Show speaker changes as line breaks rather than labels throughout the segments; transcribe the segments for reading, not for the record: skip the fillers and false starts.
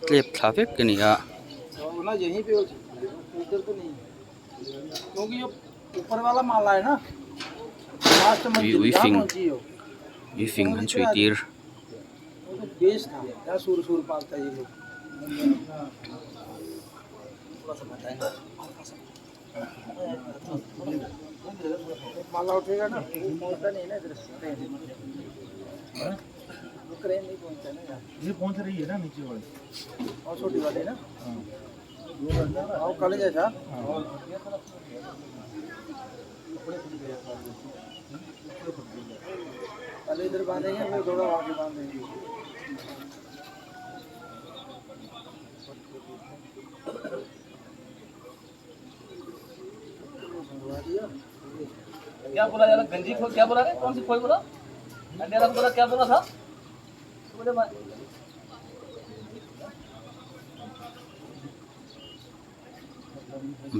tlep thla vek a ni a. Ui fing ui fing an chhui tir.
क्या बोला यार गंजी खोल क्या बोला रे कौन सी खोल बोला अंडे बोला क्या बोला था बोले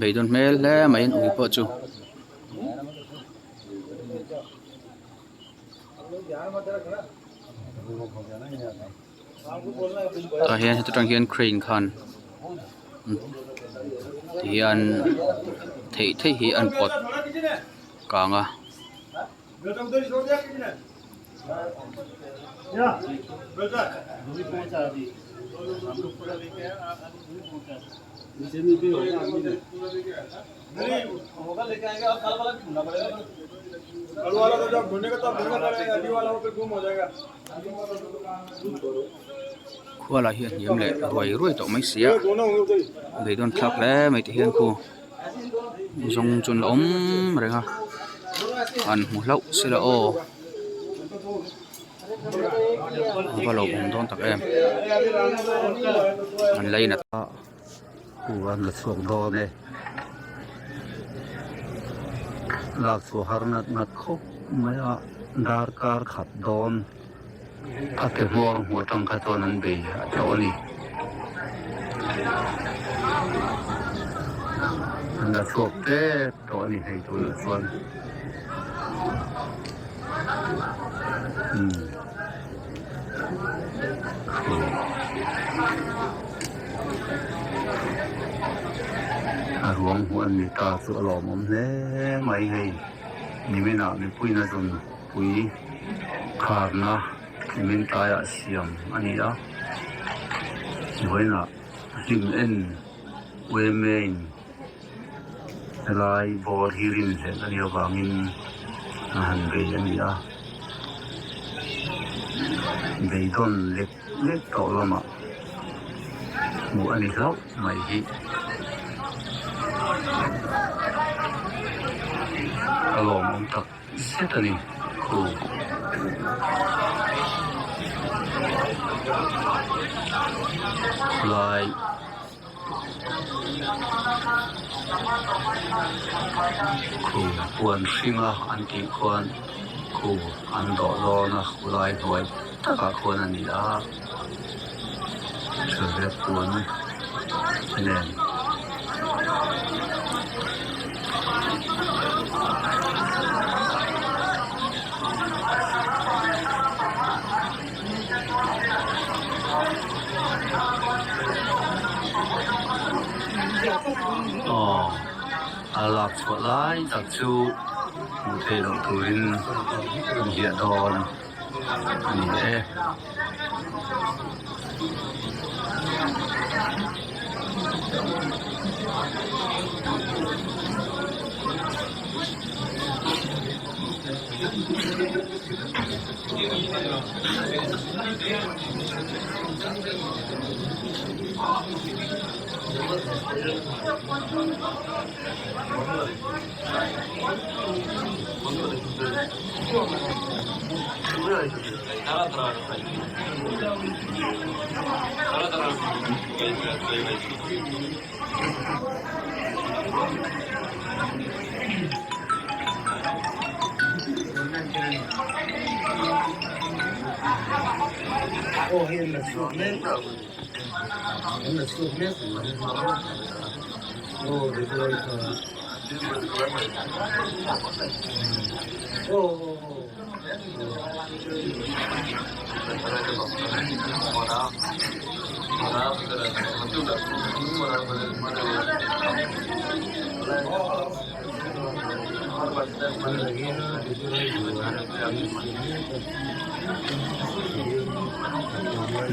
Beidawn hmel hle mai an ui pawh chu. Tah hian heta tang hian crane khan ti hian theih theih hi an pawt kang a. Khua lah hi a hniam leh ruai ruai tawh mai si a beidawn thlak hle mai ti hian khu zawng chu an la awm reng a an hmu hlauh sela aw a va lo awm dawn tak em an lainat.
Pu an la chhuak dawn e. Lak chhuah har ngat ngat khawp mai a, darkar khat dawn a ke hmuar hmuh atang kha chuan an bei a tawh a ni. An la chhuak tep tawh a ni hei tunah chuan. Umm. A ruang hmuh an ni ta chu a lawmawm hle mai hei nimin ah mipuiin a zun pui kharna nimin tlaiah siam a ni a vawiinah hlim en uaime in helai ball hi rinhlelh a nih avangin a han bei a ni a beidawn lek lek tawh lamah hmuh a ni hlauh mai hi a lawmawm tak zet a ni khu. Khulai. Khu puan hringa an tih khuan khu an dawh dawn a khulai hnuai takah khuan a ni a thirlet puan nen. Aw a lak chhuah lai tak chu hmuh theih loh turin an hliah dawn a ni e.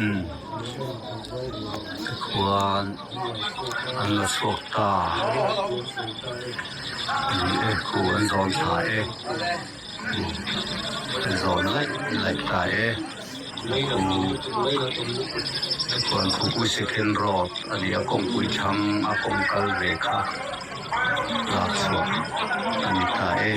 Umm tikhuan an la chhuak ta ni e khu an zawn thla e an zawn laih laih ta e chuan khawpui second road a ni a kawngpui thlang a kawng kal ve kha lak chhuah a ni ta e.